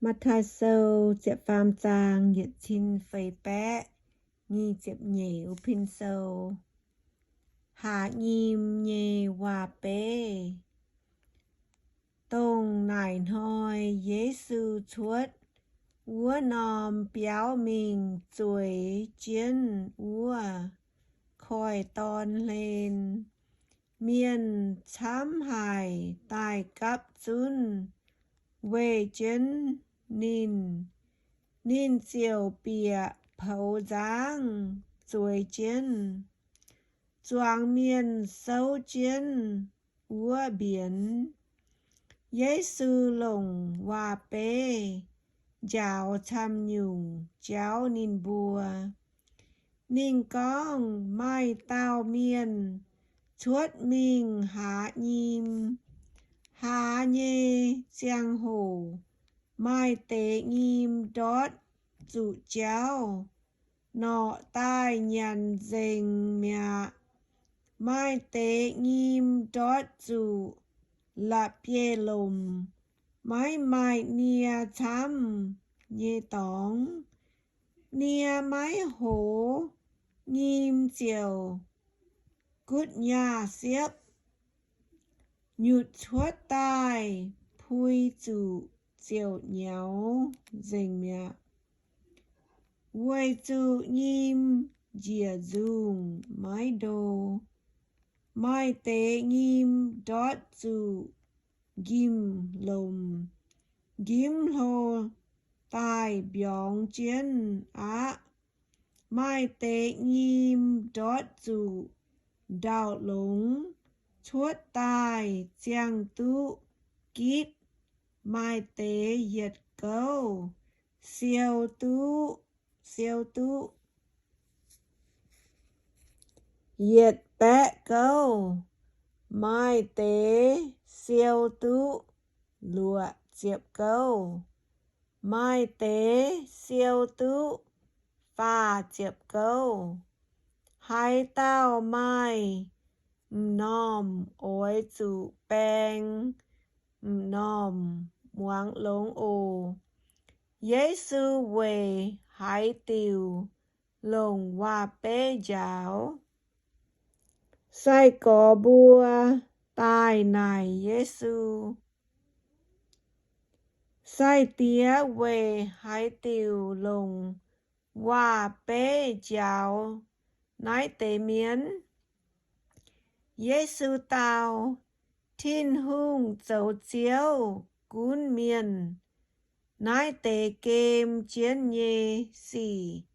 Matv^taai Sou ziepc faam zaang yietc cin feix baeqv nyic ziepc nyeic wuov pin sou. Haaz nyim nyei waac-beiv. Dongh naaic hnoi Yesu cuotv wuov norm biauv mingh zueiz jienv wuov koiv-dorn hlen. Mienh camv haic daaih gapv zunv weih jienv ninh. Ninh ziouc bieqc poux nzangv zueiz jienv. Zuangx mienh souv jienv wuov mbienx. Yesu longc waac-beiv njaaux camv-nyungc jauv ninh mbuo. Ninh gorngv, Maaih dauh mienh cuotv mingh haaz nyim. Haaz nyei ziangh hoc, maaih deix nyim ndortv zuqc jauv, norqc daaih nyanc nzengc mi'aqv. Maaih deix nyim ndortv zuqc la'bieiv-lomc, maiv maaih nie camv nyei dorngx. Nie maiv hoz, nyim ziouc gutv nyaah siepv, nyutc cuotv daaih pui zuqc ziouc nyaux nzengc mi'aqv. Weic zuqc nyim njiec nzungh maiv ndo. Maaih deix nyim ndortv zuqc njimv-lomc, njimv hlo daaih mbiorngz jienv aqv. Maaih deix nyim ndortv zuqc ndau-longx, cuotv daaih ziangh duqv gitv. Maaih deix yietc gouv siou duqv, siou duqv yietc baeqv gouv. Maaih deix siou duqv luoqc ziepc gouv. Maaih deix siou duqv faah ziepc gouv. Haaix dauh maaih m'normh oix zuqc baeng m'normh muangx longx oc. Yesu weic haaix diuc longc waac-beiv njaaux? Sai-gorx mbuo daaih naaic Yesu, Sai-Diex weic haaix diuc longc waac-beiv njaaux naaiv deix mienh? Yesu dau, Tin-Hungh zoux Ziouv gunv mienh. Naaiv deix gem jienv nyei sic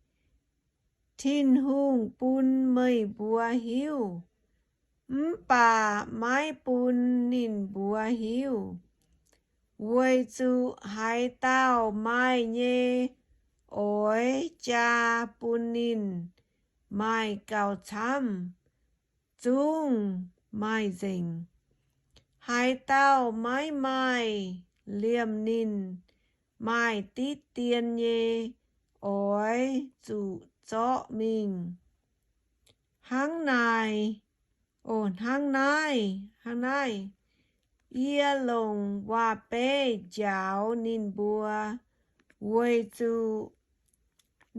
Tin-Hungh bun meih mbuo hiuv, mv baac maiv bun ninh mbuo hiuv, weic zuqc haaix dauh maaih nyei oix jaa bun ninh maaih gauh camv, zungv maaih nzengc. Haaix dauh maiv maaih, liemh ninh maaih diqv dien nyei oix zuqc zorqv mingh. Hnangv naaic, o, hnangv naaiv, hnangv naaiv, yie longc waac-beiv njaaux ninh mbuo, weic zuqc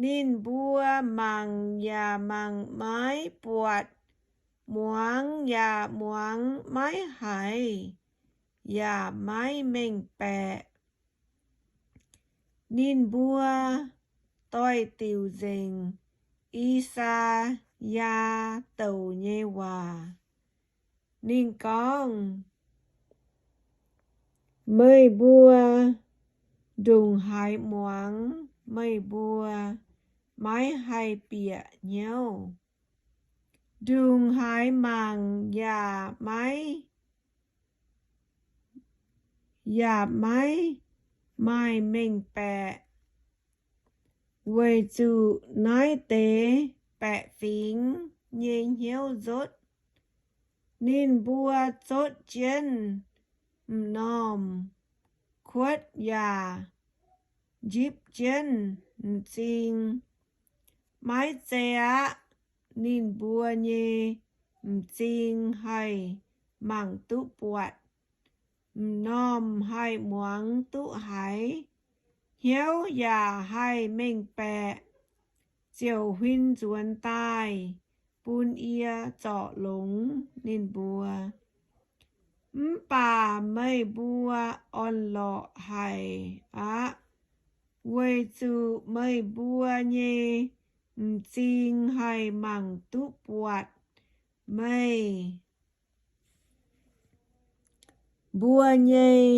ninh mbuo mangc yaac mangc maiv buatc, muangx yaac muangx maiv haiz, yaac maiv mengh baeqc. Ninh mbuo doix-diuc nzengc I^saa^yaa douc nyei waac. Ninh gorngv, Meih mbuo ndongc haaix muangx, meih mbuo maiv haih bieqc hnyouv. Ndongc haaix mangc yaac maiv, yaac maiv maaih mengh baeqc, weic zuqc naaiv deix baeqc fingx nyei hnyouv nzotv. Ninh mbuo zotv jienv m'normh kuotv yaac njipv jienv m'zing. Maiv zei aqv. Ninh mbuo nyei m'zing haih mangc duqv buatc, m'normh haih muangx duqv haiz, hnyouv yaac haih mengh baeqc, ziouc huin nzuonx daaih bun yie zorc longx ninh mbuo. Mv baac meih mbuo orn-lorqc haic aqv, weic zuqc meih mbuo nyei m'zing haih mangc duqv buatc, meih mbuo nyei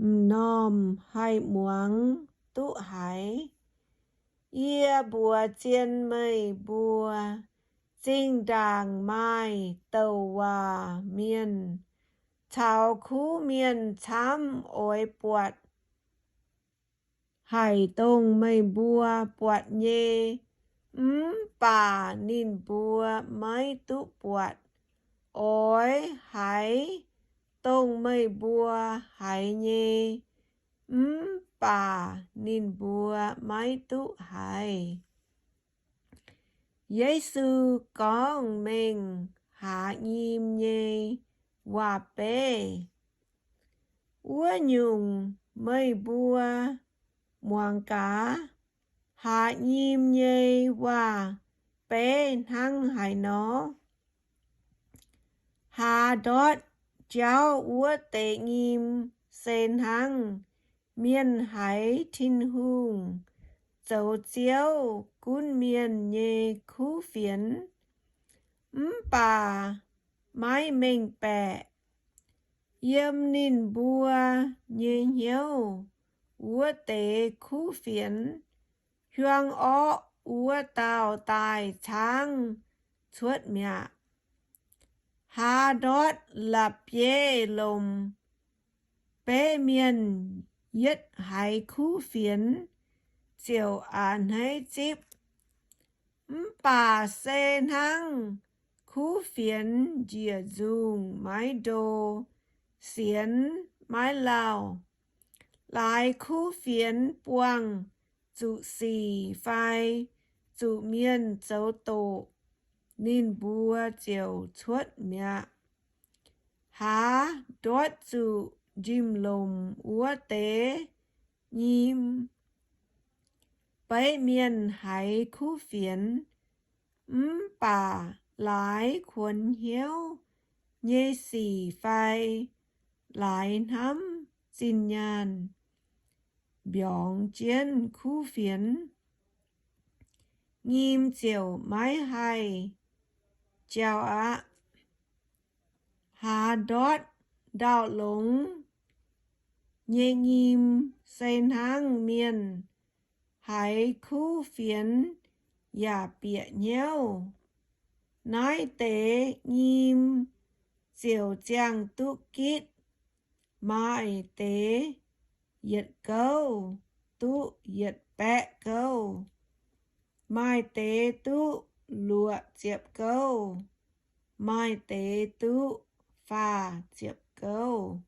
m'normh haih muangx duqv haiz. Yie mbuox zien meih mbuo, zinh ndaangc maaih douc waac mienh caux kuv mienh camv oix buatc haic dongh meih mbuo buatc nyei, mv baac ninh mbuo maiv duqv buatc. Oix haiz dongh meih mbuo haiz nyei, mv baac ninh mbuo maiv duqv haiz. Yesu Gorngv Mengh Haaz Nyim Nyei Waac-Beiv. Wuov nyungc, meih mbuo muangx gaax, haaz nyim nyei waac-beiv hnangv haaix nor? Haaz ndortv jauv wuov deix nyim se hnangv mienh haiz Tin-Hungh zoux Ziouv gunv mienh nyei kuv fienx, mv baac maiv mengh baeqc. Yiem ninh mbuo nyei hnyouv wuov deix kuv fienx, hiuang orqv wuov dauh daaih caangv cuotv mi'aqv. Haaz ndortv la'bieiv-lomc, beiv mienh yietv haiz kuv fienx ziouc a'hneiv zipv. Mv baac se hnangv kuv fienx njiec nzungh maiv ndo, sienx maiv lauh, laaix kuv fienx buangh zuqc sic fai zuqc mienh zoux doqc, ninh mbuo ziouc cuotv mi'aqv. Haaz ndortv zuqc njimv-lomc wuov deix nyim, beiv mienh haiz kuv fienx, mv baac laaix kuonx hnyouv nyei sic fai laaix hnamv zinh nyaanh mbiorngz jienv kuv fienx, nyim ziouc maiv haih jauh aqv. Haaz ndortv ndau-longx nyei nyim se hnangv mienh haiz kuv fienx yaac bieqc hnyouv. Naaiv deix nyim ziouc ziangh duqv gitv. Maaih deix yietc gouv duqv yietc baeqv gouv, maaih deix duqv luoqc ziepc gouv, maaih deix duqv faah ziepc gouv.